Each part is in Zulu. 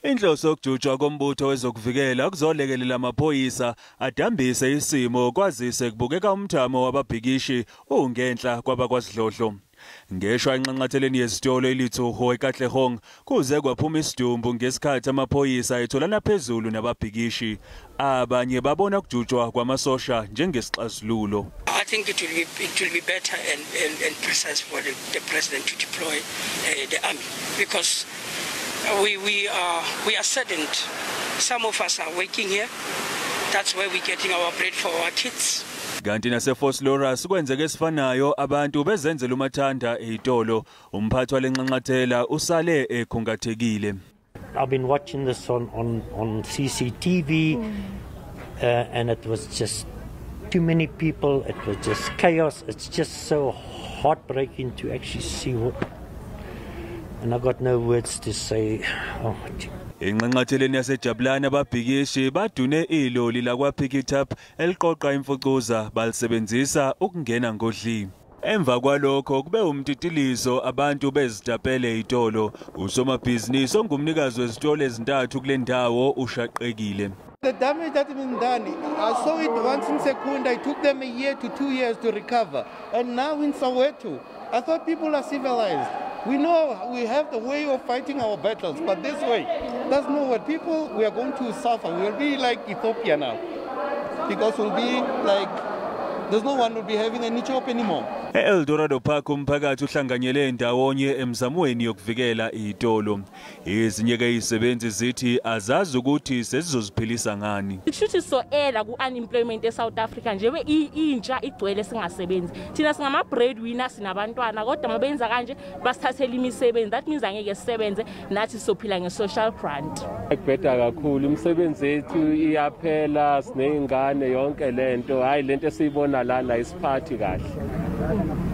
Inhloso yokujutshwa kombutho wezokuvikela kuzolekelela amaphoyisa adambise isimo kwazise kubukeka umthamo wababhikishi ungenhla kwabakwasidlodlo. Ngeshwa enxanxatheleni yezitolo iLithuho eKatlehong kuze kwaphuma isidumbu ngesikhathi amaphoyisa etholana phezulu nababhikishi. Abanye babona kujutshwa kwamasosha njengesixazululo. I think it will be better and precise for the president to deploy the army because we are saddened. Some of us are working here. That's where we're getting our bread for our kids. Kanti naseVosloorus kwenzeke esifanayo, abantu bezenzela umathanda ezitolo. Umphathi walenxanxathela usale ekhungathekile. I've been watching this on CCTV, and it was just too many people. It was just chaos. It's just so heartbreaking to actually see what. And I got no words to say. Oh. Enxanxatheleni yaseJabulani ababhikishi badune iloli lakwa Pikitup eliqoqa imfucuza balisebenzisa ukungena ngodli. Emva kwalokho kube umtitilizo, abantu bezitapele izitolo. Usomabhizinisi ongumnikazi wezitolo ezintathu kule ndawo ushaqekile. The damage that has been done, I saw it once in Secunda. It took them a year to 2 years to recover. And now in Soweto, I thought people are civilized. We know we have the way of fighting our battles, but this way, that's not what people, we are going to suffer. We will be like Ethiopia now. Because we'll be like, there's no one will be having any job anymore. E-Eldorado Park umphakathi uhlanganyele ndawonye emzamweni yokuvikela izitolo. Ezinye ke izisebenzi zithi azazi ukuthi sezizoziphilisa ngani. Kushuthi so-ela ku-unemployment e-South Africa njengoba intsha igcwele singasebenzi. Thina singama-breadwinner, sinabantwana, kodwa uma benza kanje basithathela imisebenzi. That means angeke sisebenze nathi, sizophila nge-social grant. Kubheda kakhulu, imisebenzi yethu iyaphela, siney'ngane, yonke lento. Hhayi, lento esiyibona lana ayisiphathi kahle,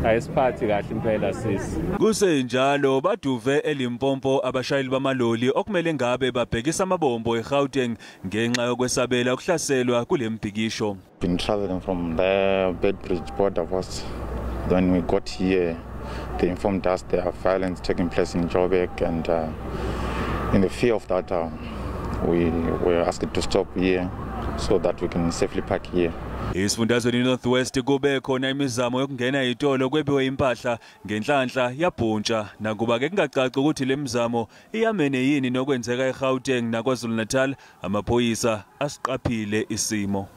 ayisiphathi kahle impela, sisi. Kusenjalo baduve eLimpopo abashayeli bamaloli okumele ngabe babhekisa amabombo eGauteng ngenxa yokwesabela ukuhlaselwa kule mbhikisho. Been traveling from the Beitbridge border post. When we got here, they informed us there are violence taking place in Joburg, and in the fear of that, we were asked to stop here so that we can safely park here. Isifundazweni North West kube khona imizamo yokungena ezitolo kwebiwe impahla, ngenhlanhla yabhuntsha, nakuba ke kungacaci ukuthi le mizamo iyamene yini nokwenzeka eGauteng naKwaZulu-Natal. Amaphoyisa asiqaphile isimo.